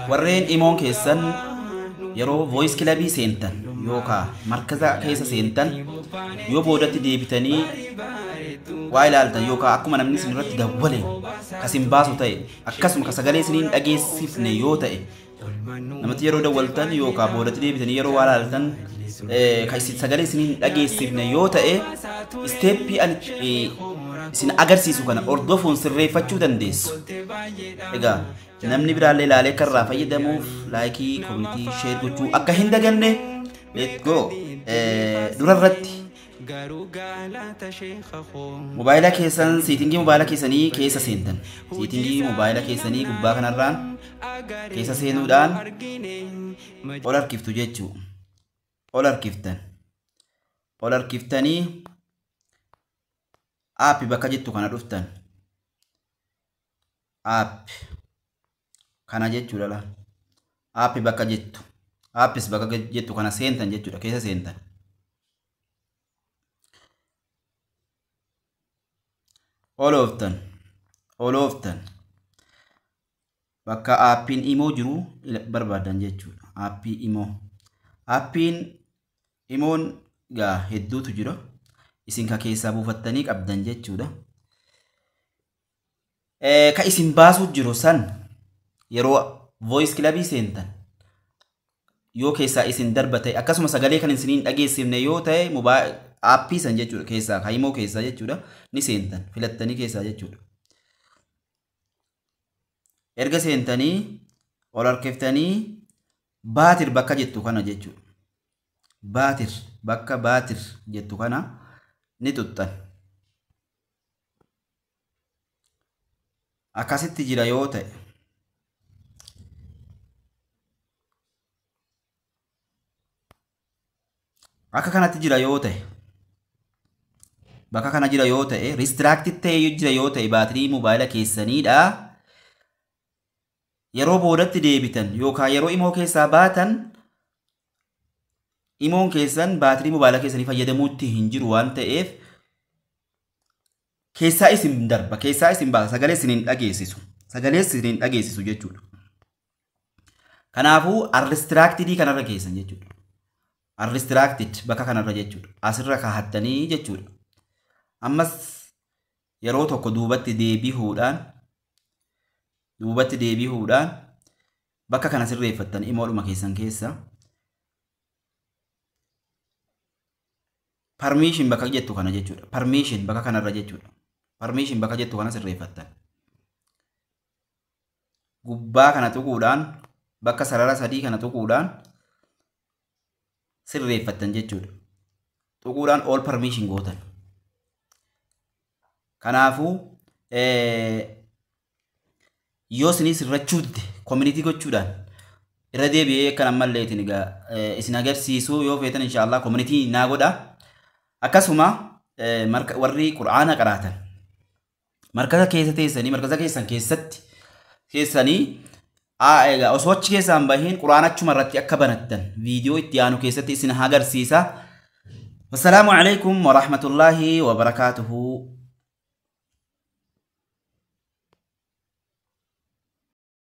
Warreen imoon keessan yeroo voice clubii seentan yookaan markaza keessa seentan yoo boodatti deebitanii waa ilaaltan yookaan akkuma namni isin irratti dawwale kasin baasu ta'e akkasuma ka sagalee isiniin dhageessifne yoo ta'e namatti yeroo dawwaltan yookaan boodatti deebitanii yeroo waa ilaaltan ka isin sagalee isiniin dhageessifne yoo ta'e isteeppii ani isin agarsiisu kana hordofuun sirreeffachuu dandeessu. Egaa namni biraallee ilaalee akka irraa fayyadamuuf like, comment, share gochuu akka hin daganne. Let's go. Dura irratti mobaayila keessan setting mobaayila keessanii keessa seentan. Setting mobaayila keessanii gubbaa kanarraan keessa seenuudhaan ol harkiftu jechuu. Ol harkiftan. Ol harkiftanii app bakka jettu kana dhuftan. App kana jechuudha laal. App bakka jettu. Apps bakka jettu kana seentan jechuudha, keessa seentan. Ol ooftan. Ol ooftan. Bakka aappiin imoo jiru barbaadan jechuudha. Aappii imoo. Aappiin imoon gaa hedduutu jira. Isin ka keessaa buufattanii qabdan jechuudha. Ka isin baasuu jiru san yeroo voice clubii seentan yoo keessaa isin darba ta'e akkasuma sagalee kan isiniin dhageessifne yoo ta'e aappii san jechuudha, keessaa ka imoo keessaa jechuudha, ni seentan filattanii keessaa jechuudha. Erga seentanii ol harkiftanii battery bakka jettu kana jechuudha. Battery, bakka battery jettu kana ni xuxxan. Akkasitti jira yoo ta'e akka kanatti jira yoo ta'e, bakka kana jira yoo ta'e, restricted ta'ee jira yoo ta'e baatirii mobaayila keessaniidha. Yeroo boodatti deebitan yookaan yeroo imoo keessaa baatan imoon keessan baatirii mobaayila keessanii fayyadamuutti hin jiru waan ta'eef keessaa isin darba, keessaa isin baasa, sagalee isin hin dhageessisu. Sagalee isin hin dhageessisu jechuudha. Kanaafuu unrestricted kanarra keessan jechuudha. Unrestricted bakka kanarra jechuudha. Asirra kaa'attanii jechuudha. Ammas yeroo tokko duubatti deebi'uudhaan bakka kana sirreeffattan imoodhuma keessan keessa. Permission bakka jettu kana jechuudha. Permission bakka kanarra jechuudha. Permission bakka jettu kana sirreeffattan. Gubbaa kana tuquudhaan, bakka sarara sadii kana tuquudhaan sirreeffattan jechuudha. Tuquudhaan all permission gootan. Kanaafuu yoo isinii sirrachuutti comment gochuudhaan irra deebi'ee kan ammalleetiin egaa isin agarsiisuu yoo feetan inshaallah comment naa godha. Akkasuma warri qur'aana qaraatan markaza keessa teessanii, markaza keessan keessatti keessanii egaa osoo achi keessaa hin bahin qur'aana achuma irratti akka banattan viidiyoo itti aanu keessatti isin agarsiisa. Wassalaamu alaikum wa rahmatullaahi wa barakaatuhu.